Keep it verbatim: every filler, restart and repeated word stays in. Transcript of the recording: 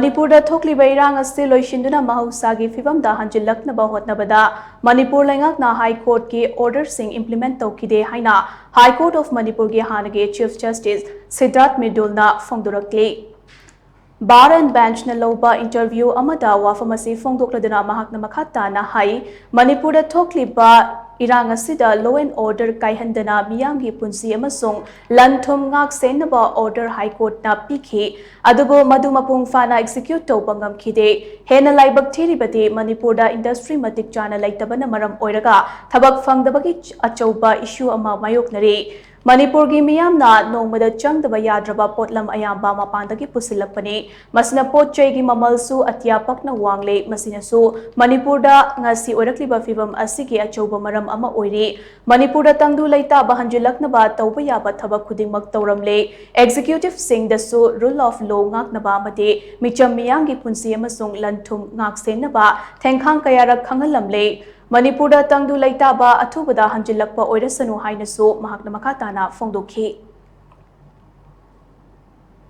ꯃꯅꯤꯄꯨꯔꯗ ꯊꯣꯛꯂꯤꯕ ꯏꯔꯥꯡ ꯑꯁꯤ ꯂꯣꯏꯁꯤꯟꯗꯨꯅ ꯃꯍꯧꯁꯥꯒꯤ ꯐꯤꯕꯝꯗ ꯍꯟꯖꯤꯜꯂꯛꯅꯕ ꯍꯣꯠꯅꯕꯗ ꯃꯅꯤꯄꯨꯔ ꯂꯩꯉꯥꯛꯅ High Courtꯀꯤ orderꯁꯤꯡ implement ꯇꯧꯈꯤꯗꯦ ꯍꯥꯏꯅ High Court of ꯃꯅꯤꯄꯨꯔꯒꯤ ꯍꯥꯟꯅꯒꯤ Chief Justice ꯁꯤꯗ꯭ꯙꯥꯔꯊ ꯃꯤꯗꯨꯜꯅ ꯐꯣꯡꯗꯣꯔꯛꯂꯤ꯫ Bar and Benchꯅ ꯂꯧꯕ interview ꯑꯃꯗ ꯋꯥꯐꯝ ꯑꯁꯤ ꯐꯣꯡꯗꯣꯛꯂꯗꯨꯅ ꯃꯍꯥꯛꯅ ꯃꯈꯥ ꯇꯥꯅ ꯍꯥꯏ, ꯃꯅꯤꯄꯨꯔꯗ ꯊꯣꯛꯂꯤꯕ ꯏꯔꯥꯡ ꯑꯁꯤꯗ law and order ꯀꯥꯏꯍꯟꯗꯅ ꯃꯤꯌꯥꯝꯒꯤ ꯄꯨꯟꯁꯤ ꯑꯃꯁꯨꯡ ꯂꯟ ꯊꯨꯝ ꯉꯥꯛ ꯁꯦꯟꯅꯕ order High Courtꯅ ꯄꯤꯈꯤ, ꯑꯗꯨꯕꯨ ꯃꯗꯨ ꯃꯄꯨꯡ ꯐꯥꯅ execute ꯇꯧꯕ ꯉꯝꯈꯤꯗꯦ꯫ ꯍꯦꯟꯅ ꯂꯥꯏꯕꯛ ꯊꯤꯔꯤꯕꯗꯤ ꯃꯅꯤꯄꯨꯔꯗ industry ꯃꯇꯤꯛ ꯆꯥꯅ ꯂꯩꯇꯕꯅ ꯃꯔꯝ ꯑꯣꯏꯔꯒ ꯊꯕꯛ ꯐꯪꯗꯕꯒꯤ ꯑꯆꯧꯕ issue ꯑꯃ ꯃꯥꯌꯣꯛꯅꯔꯤ꯫ ꯃꯅꯤꯄꯨꯔꯒꯤ ꯃꯤꯌꯥꯝꯅ ꯅꯣꯡꯃꯗ ꯆꯪꯗꯕ ꯌꯥꯗ꯭ꯔꯕ ꯄꯣꯠꯂꯝ ꯑꯌꯥꯝꯕ ꯃꯄꯥꯟꯗꯒꯤ ꯄꯨꯁꯤꯜꯂꯛꯄꯅꯤ꯫ ꯃꯁꯤꯅ ꯄꯣꯠ ꯆꯩꯒꯤ ꯃꯃꯜꯁꯨ ꯑꯇꯤꯌꯥ ꯄꯛꯅ ꯋꯥꯡꯂꯦ꯫ ꯃꯁꯤꯅꯁꯨ ꯃꯅꯤꯄꯨꯔꯗ ꯉꯁꯤ ꯑꯣꯏꯔꯛꯂꯤꯕ ꯐꯤꯚꯝ ꯑꯁꯤꯒꯤ ꯑꯆꯧꯕ ꯃꯔꯝ ꯑꯃ ꯑꯣꯏꯔꯤ꯫ ꯃꯅꯤꯄꯨꯔꯗ ꯇꯪꯗꯨ ꯂꯩꯇꯥꯕ ꯍꯟꯖꯤꯜꯂꯛꯅꯕ ꯇꯧꯕ ꯌꯥꯕ ꯊꯕꯛ ꯈꯨꯗꯤꯡꯃꯛ ꯇꯧꯔꯝꯂꯦ꯫ Executiveꯁꯤꯡꯗꯁꯨ rule of law ꯉꯥꯛꯅꯕ ꯑꯃꯗꯤ ꯃꯤꯆꯝ ꯃꯤꯌꯥꯝꯒꯤ ꯄꯨꯟꯁꯤ ꯑꯃꯁꯨꯡ ꯂꯟ ꯊꯨꯝ ꯉꯥꯛ ꯁꯦꯟꯅꯕ ꯊꯦꯡꯈꯥꯡ ꯀꯌꯥꯔꯛ ꯈꯪꯍꯜꯂꯝꯂꯦ꯫ ꯃꯅꯤꯄꯨꯔꯗ ꯇꯪꯗꯨ ꯂꯩꯇꯥꯕ ꯑꯊꯨꯕꯗ ꯍꯟꯖꯤꯜꯂꯛꯄ ꯑꯣꯏꯔꯁꯅꯨ ꯍꯥꯏꯅꯁꯨ ꯃꯍꯥꯛꯅ ꯃꯈꯥ ꯇꯥꯅ ꯐꯣꯡꯗꯣꯛꯈꯤ꯫